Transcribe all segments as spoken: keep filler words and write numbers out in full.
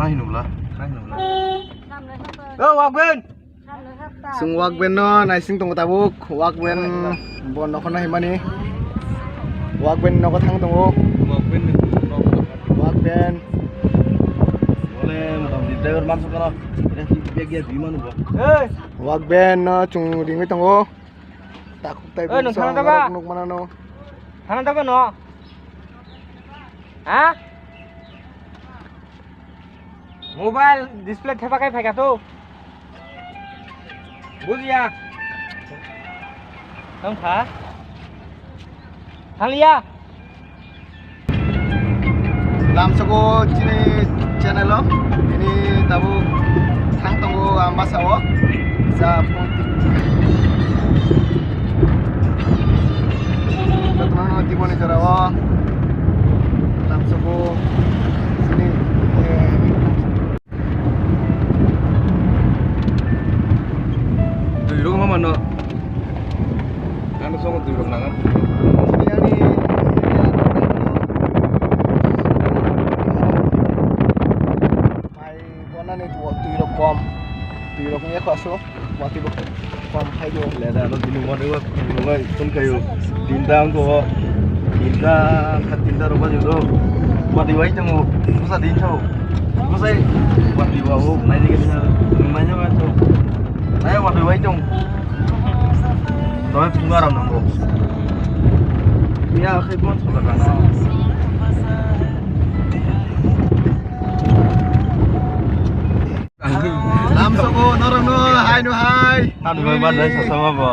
Nai nubla, nai nubla. O, Wakben! Chwng Wakben no naising tongo tabuk. Wakben bo nokho no himani. Wakben nokho thang tongo. Wakben ni nokho. Wakben. Bole motamoti driver manso kono. Bag ya bimano bo. Wakben no chwng ringwi tongo. Takhuk tai. Oi, nung thana da ba? Nukmano no. Thana da ba no? Ha? Mobile display thepa kai phaikha to. Bujiya. Tong kha. Thangya. Lamsoko chini channel o, ini tabuk thang tongo ang basa o. Sa phone tip. Jotono tiboni jora o. Lamsoko chini, eh, Dui rok ma mano. Ano songo dui rok nangan. Ani bai bonani dui rok kom. Dui rok ni ekho aso. Wati bo kom hai do. Leda no dinu wati wa. Nungai tun kayo. Tinta angko. Tinta, khat tinta rok ma judo. Wati wai tongo. Kusa din tho. Kusai. Wati wa o. Nai dikit na. Nai na ba to. Nai wati wai tong. Doi phunga ram nanggo. Ya, khai bon sa ka na. Lamsoko norokno hai no hai. Ano bai ban dai sasa ma bo.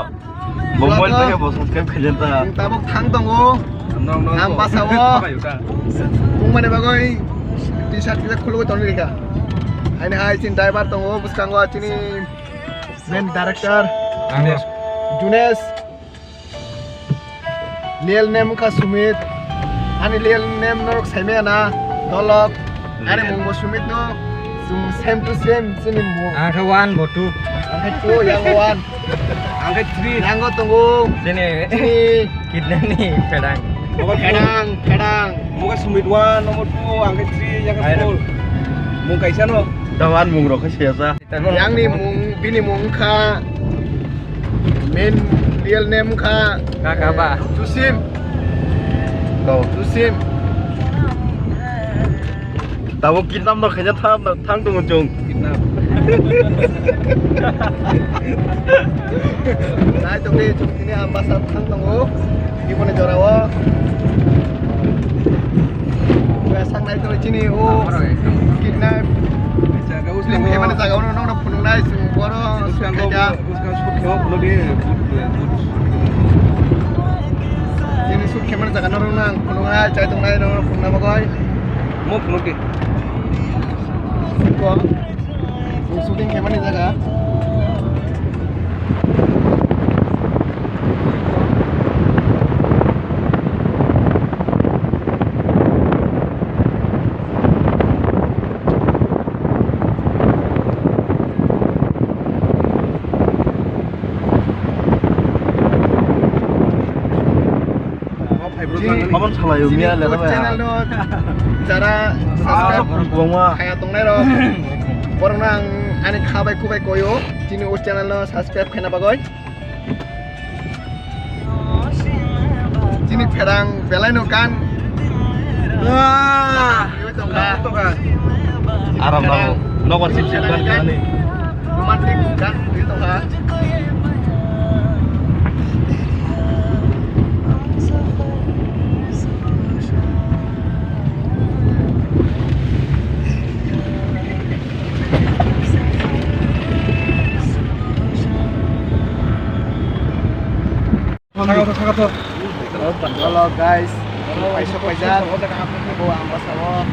Bo mobile bai bo subscribe khaijak ta. Tabuk thang tongo. Ang basa o. Tungmani bagwi T-shirt kisa khulugwi tongwi rikha. Hai no hai chini driver tongo bwskango chini main director Junes. Real name wngkha Sumit. Ani real name norok saimaya na, Dolok. Ani mung bo Sumit no. Chwng same to same, chini mung. Ang khe one bo two. Ang khe two, yang one. Ang khe three. Yang tongo. Chini. Chini. Kidney ni phedang. Phedang, phedang. Mung khe Sumit one, number two, ang khe three, yang khe four. Mung kaisa no. Da one mung rok khe siyasa. Yang ni mung, bini mung wngkha, main real name wngkha, Kaka ba? Jusim. Tau. Jusim. Tabo kidnap no khaina thang, thang tongo chwng. Kidnap. Nai tongdi chwng tini Ambasa thang tongo. Iboni jorao. Sak nai tongdi chini o kidnap. Film khaimani jaga o nokno phunuknai chwng boro khaida. Chini shoot khaimani jaga norok nang phunuknai chai tongnai norok phunukna bagwi. Mo phunukdi. Shooting khaimani jaga. Chini Obo salayo miya le YouTube channel no jara subscribe khaya tongnai rok, borok no ang ani kha bai kubai koyo, chini o channel no subscribe khaina bagwi. Chini pherang belai no gan. Aram nago. Nobar sip sip gan kani. Romantic gan tongkha. Hello guys, paisa paisa. Bo ang basa o.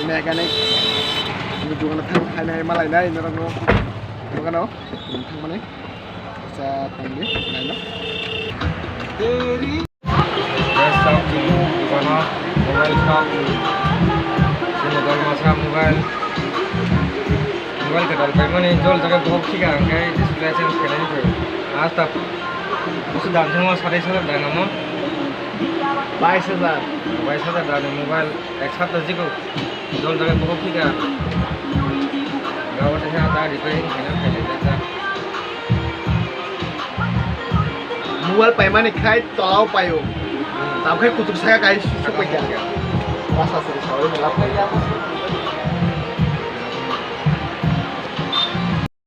Mechanic ni dogano thang hai nai malai nai norok no dogano thang mani. Sa tongdi, naina. Best shop ni dogano mobile shop. Sini dol masa mobile. Mobile kwtal paimani jol jaga bohok thika hwnkhe display change khainani khe. Asta busu dan thangma satai satai dan amo. Bais hajar. Bais hajar dan mobile ek sapta jiko jol jaga bohok thika. Gawa tesa da repairing khaina khailai jata. Mobile paimani khai tolao paio. Tam khai kutuk saya kai susu paikha. Basa sari sawi mela paikha.